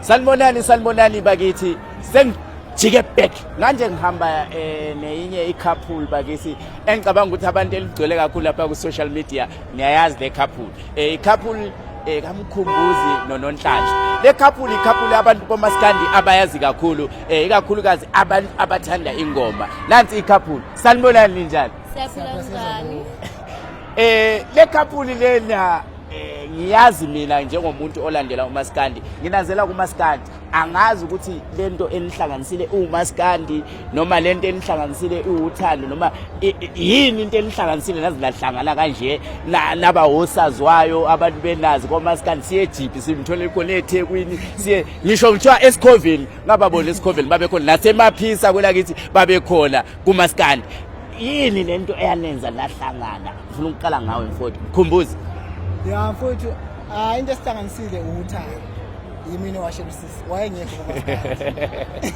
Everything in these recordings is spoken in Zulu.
Sanibonani, sanibonani bakithi. Sengijike back. Manje ngihamba neyinye i-couple bakithi engicabanga ukuthi abantu eligcwele kakhulu lapha ku social media niyayazi le couple. I-couple kaMkhumbuzi noNonhlanhla. Le couple, i-couple abantu bomaskandi abayazi kakhulu, ikakhulukazi abantu abathanda ingoma. Nansi i-couple. Sanibonani, ninjani? Siyaphila, njani? Le couple lena, ngiyazi mina njengomuntu olandela umaskandi, nginazela kumaskandi. Angazi ukuthi lento enihlanganisile umaskandi noma lento enihlanganisile iwuthando noma yini into enihlanganisile naze nahlangana kanje naba osaziwayo, abantu benazi komaskandi. Siye ejiphi, simthole khona eThekwini, siye ngisho kuthiwa esikhoveni, ngababona esikhoveni babekhona, nasemaphisa kwelakithi babekhona kumaskandi. Yini lento eyanenza nahlangana? Ngifuna ukuqala ngawe, mfowethu Mkhumbuzi. Ya mfowethu, hayi, into esihlanganisile uthando. Yimina owashela usisi, wayengekho kumaskandi.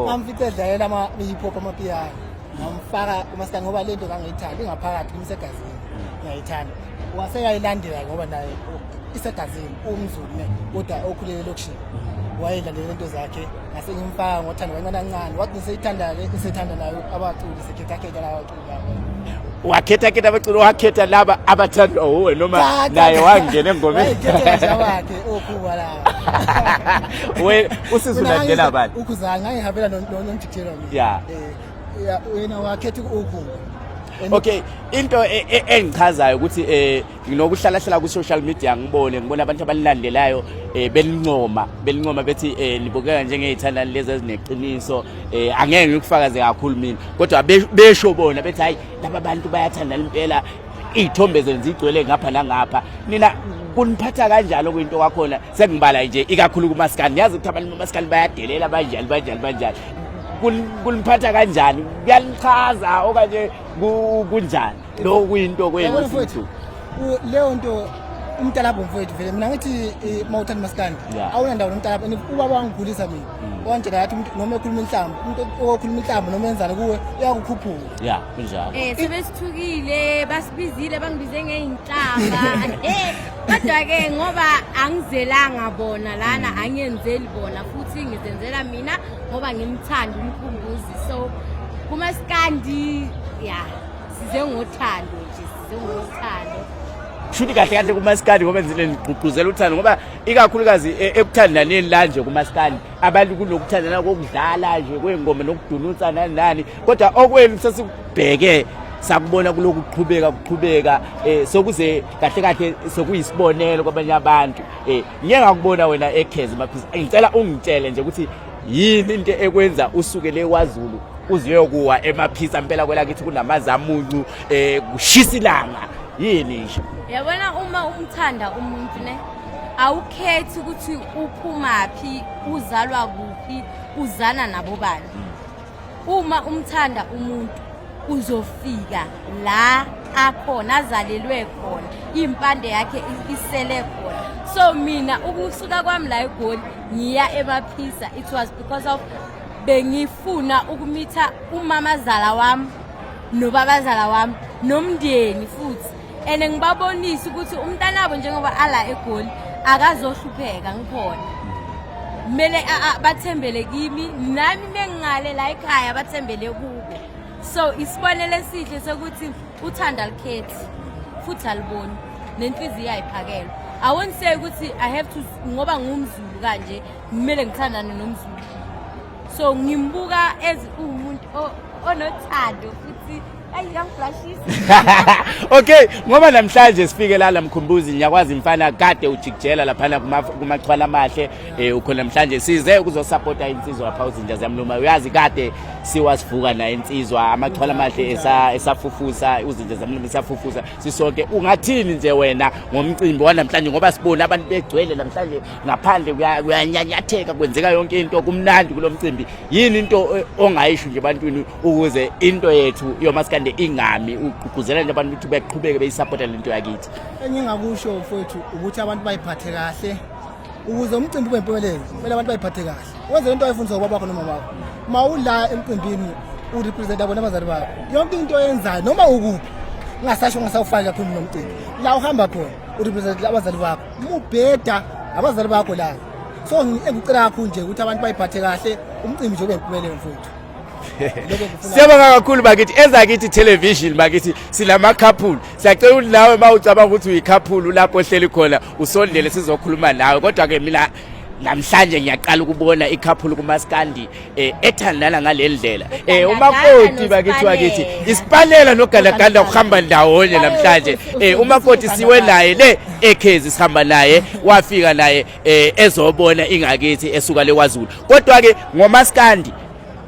Ngamfica edlalela ama-hip hop, amapiyano, ngamfaka kumaskandi ngoba lento ngangiyithanda, ingaphakathi kimi, isegazini, ngiyayithanda. Waseyayilandela ngoba naye isegazini, umZulu ne kodwa okhulele elokishini, wayelandela into zakhe. Ngase ngimfaka ngothando kancane kancane, wathi ngiseyithanda-ke, isethanda nayo abaculi, sekhethakhetha laba baculi laba. Wakhetha khetha abaculi, wakhetha laba abathandwa wuwe noma Cha, cha, naye cha. wangena engomeni? Wayekhethela nje abakhe okhuba laba. We usizwe Mina ulandela bani? Ukhuzani, ngangihambela nomjikijelo mina. Ya, wena wakhetha ukhuba. Okay, into engichazayo ukuthi nginokuhlala hlala ku social media, ngibone ngibona abantu abalilandelayo belincoma belincoma bethi nibukeka njengezithandani lezi ezineqiniso. Angeke ngikufakaze kakhulu mina, kodwa besho bona bethi hayi, laba bantu bayathandana impela, iy'thombe zenu zigcwele ngapha nangapha. Nina kuniphatha kanjalo kuyinto kwakhona? Sengibala nje ikakhulu kumaskandi, niyazi ukuthi abantu bamaskandi bayadelela, banjani banjani banjani. Kuniphatha kanjani? Kuyanichaza okanye kunjani lokho kuyinto kwenu? Yabona mfowethu, leyo nto umntalabho mfowethu, vele mina ngithi uma uthanda umaskandi awunandawo nomntalabho. And ubaba wangikhulisa mina, wangitshela yathi umuntu noma ekhuluma inhlamba, umuntu okhuluma inhlamba noma enzani kuwe uyakukhuphula. Ya, kunjalo. Sebesithukile, basibizile, bangibize ngey'nhlamba. Kodwa-ke ngoba angizelanga bona lana, angiyenzeli bona futhi, ngizenzela mina ngoba ngimthanda uMkhumbuzi. So kumaskandi ya size ngothando nje, size ngothando. Shuthi kahle kahle kumaskandi ngoba nzile nigqugquzela uthando, ngoba ikakhulukazi ekuthandaneni la nje kumaskandi abantu kunokuthandana kokudlala nje kwey'ngoma nokudunutsa nani nani, kodwa okwenu sesikubheke sakubona kuloku kuqhubeka kuqhubeka, sokuze kahle kahle sokuyisibonelo kwabanye abantu. Ngike ngakubona wena ekheze Maphisa. Ngicela ungitshele nje ukuthi yini into ekwenza usuke le kwaZulu uziyokuwa emaphisa impela kwelakithi, kunamanzi amuncu, kushisa ilanga, yini nje? Yabona, uma umthanda umuntu ne, awukhethi ukuthi uphumaphi, uzalwa kuphi, uzana nabo bani. Uma umthanda umuntu uzofika la akhona, azalelwe khona, impande yakhe isele khona. So mina ukusuka kwami la eGoli ngiya emaphisa, it was because of bengifuna ukumitha umamazala wami nobabazala wami nomndeni futhi, and ngibabonise ukuthi umntanabo njengoba ala eGoli akazohlupheka, ngikhona. Kumele bathembele kimi, nami mengingale la ekhaya bathembele kubo. So isibonelo esihle sokuthi uthando alikhethi futhi aliboni, nenhliziyo ayiphakelwa. I won't say ukuthi I have to, ngoba ngumZulu kanje kumele ngithandane nomZulu. So ngimbuka as uwumuntu onothando futhi ayi, yangiflashisa. Okay, ngoba namhlanje sifike la Mkhumbuzi, ngiyakwazi mfana kade ujikijela laphana kumachwala amahle, ukhona namhlanje size ukuzosupporta insizwa lapha uzinja ziyamluma. Uyazi kade siwasivuka naye insizwa amachwala amahle esafufusa, uzinja ziyamluma esafufusa sisonke. Ungathini nje wena ngomcimbi wanamhlanje, ngoba sibone abantu begcwele namhlanje ngaphandle, kuyanyanyatheka, kwenzeka yonke into, kumnandi kulo mcimbi? Yini into ongayisho nje ebantwini ukuze into yethu yomaskande ingami, ugqugquzela nje abantu ukuthi beqhubeke beyisapota lento yakithi? Engingakusho mfowethu ukuthi abantu bayiphathe kahle. Ukuze umcimbi ube impumelelo kumele abantu bayiphathe kahle, wenze into oyifundiswa ubaba wakho noma wakho. Uma ula emcimbini urepresenta bona abazali bakho, yonke into oyenzayo noma ukuphi, ungasasho ungasawufaki kakhulu nomcimbi, la uhamba khona urepresenta abazali bakho. Uma ubheda abazali bakho la. So engicela kakhulu nje ukuthi abantu bayiphathe kahle umcimbi nje ube impumelelo mfowethu. Lokho engifuna. Siyabonga kakhulu bakithi, ezakithi television bakithi, silama couple. Siyacela ukuthi nawe uma ucabanga ukuthi uyi-couple lapho ohleli khona usondele sizokhuluma nawe. Kodwa ke mina namhlanje ngiyaqala ukubona i-couple kumaskandi ethandana ngale ndlela. Umakoti bakithi wakithi isipanela nogandaganda kuhamba ndawonye namhlanje. Umakoti siwe naye le ekhezi, sihamba naye, wafika naye ezobona ingakithi esuka le kwaZulu. Kodwa ke ngomaskandi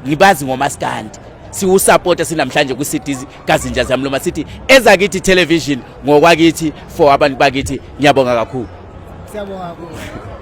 ngibazi, ngomaskandi siwusupporta sinamhlanje kwi-CD kaZinja Ziyamluma, sithi ezakithi television ngokwakithi for abantu bakithi. Ngiyabonga kakhulu. Siyabonga kakhulu.